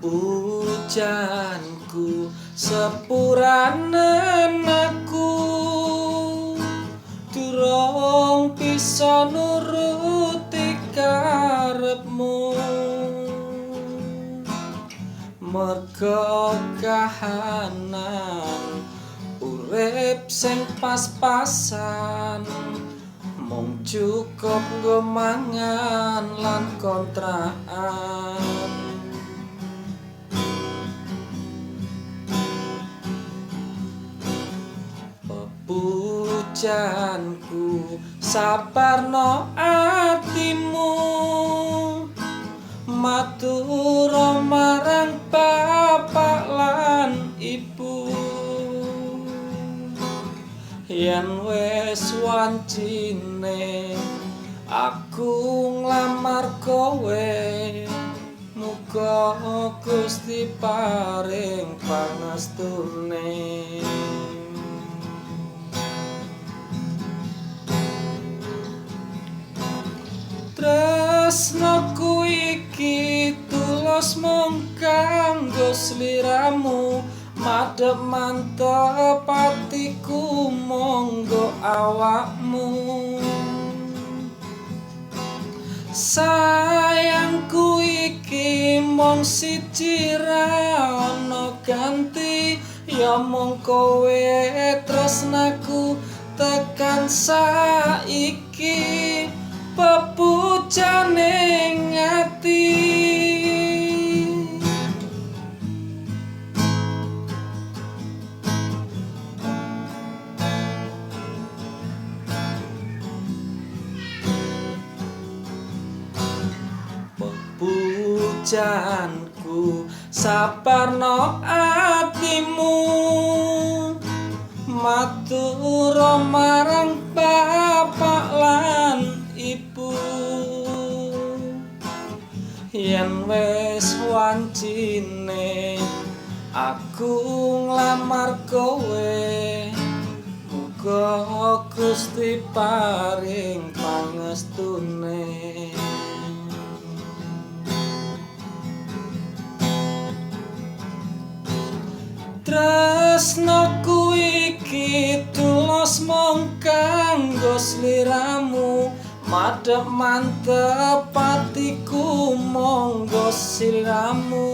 Pepujanku sepuranen aku durung bisa nuruti karepmu, mergo kahanan urip sing pas-pasan mung cukup nggo mangan lan kontrakan. Pepujanku sabarno atimu, matur marang bapak lan ibu, yen wis wancine aku nglamar kowe, muga Gusti paring pangestune. Tresnaku iki tulus mung kanggo sliramu, madhep mantep atiku monggo awakmu. Sayangku iki mung siji ra ono ganti, ya mung kowe tresnaku tekan saiki, pepujane ati. Pepujanku sabarno atimu, matur marang bapak lan ibu, yen wis wancine aku nglamar kowe, muga Gusti paring pangestune. Tresnaku iki tulus mung kanggo sliramu, madhep mantep atiku monggo sliramu.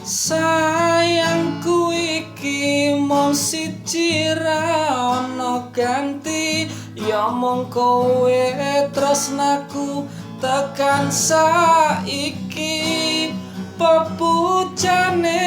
Sayangku iki mung siji ra ono ganti, ya mung kowe tresnaku tekan saiki, pepujane